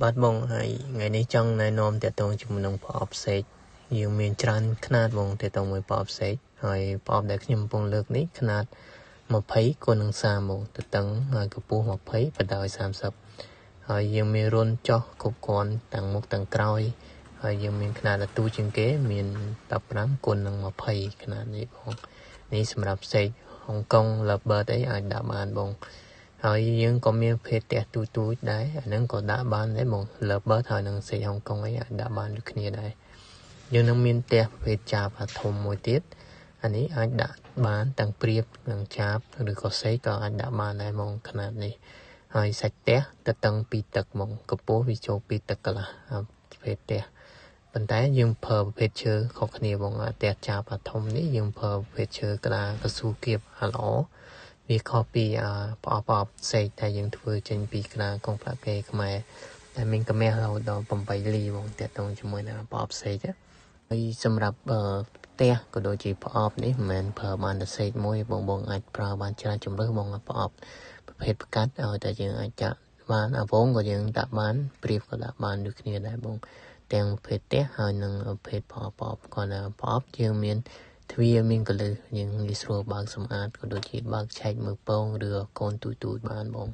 បាទបងហើយថ្ងៃនេះចង់ណែនាំទាក់ទងជាមួយនឹងប្រអប់សេកយើងមានច្រើនខ្នាតបងទាក់ទងមួយប្រអប់សេកហើយប្រអប់ដែលខ្ញុំកំពុងលើកនេះខ្នាត20គុណនឹង30បងទទឹងហើយកម្ពស់20បណ្ដោយ30ហើយយើងមានរន្ធចោះគ្រប់គ្រាន់ទាំងមុខទាំងក្រោយហើយយើងមានខ្នាតដែលទូជាងគេមាន15គុណនឹង20ខ្នាតនេះបងនេះសម្រាប់សេកហុងកុង Lovebird អីអាចដាក់បានបងហើយយើងក៏មានភេទផ្ទះទូទូចដែរអាហ្នឹងក៏ដាក់បានដែរបង Lovebird ហើយនឹងសេកហុងកុងអីអាចដាក់បានដូចគ្នាដែរយើងនឹងមានផ្ទះប្រភេទចាបអាធំមួយទៀតអានេះអាចដាក់បានទាំងព្រៀបនិងចាបឬក៏សេកក៏អាចដាក់បានដែរហ្មងខ្នាតនេះហើយសាច់ផ្ទះទៅតឹងពីទឹកហ្មងកម្ពស់វាចូលពីទឹកកន្លះប្រភេទផ្ទះប៉ុន្តែយើងប្រើប្រភេទឈើខុសគ្នាបងអាផ្ទះចាបអាធំនេះយើងប្រើប្រភេទឈើក្តារកស៊ូគៀបអាល្អវាខុសពីប្រអប់ប្រអប់សេកដែលយើងធ្វើចេញពីក្តារកងផ្លាកេខ្មែរដែលមានកម្រាស់រហូតដល់8លីបងទាក់ទងជាមួយនឹងប្រអប់សេកហើយសម្រាប់ផ្ទះក៏ដូចជាប្រអប់នេះមិនមែនប្រើបានតែសេកមួយបងបងអាចប្រើបានច្រើនជម្រើសបងប្រអប់ប្រភេទផ្កាត់ឲ្យតែយើងអាចចាក់បានអាវងក៏យើងដាក់បានព្រៀបក៏ដាក់បានដូចគ្នាដែរបងទាំងប្រភេទផ្ទះហើយនិងប្រភេទប្រអប់ប្រអប់គាត់ថាប្រអប់យើងមានទ្វារមានកលឹះយើងងាយស្រួលបើកសម្អាតក៏ដូចជាបើកឆែកមើលពងឬកូនទូចទូចបានបង។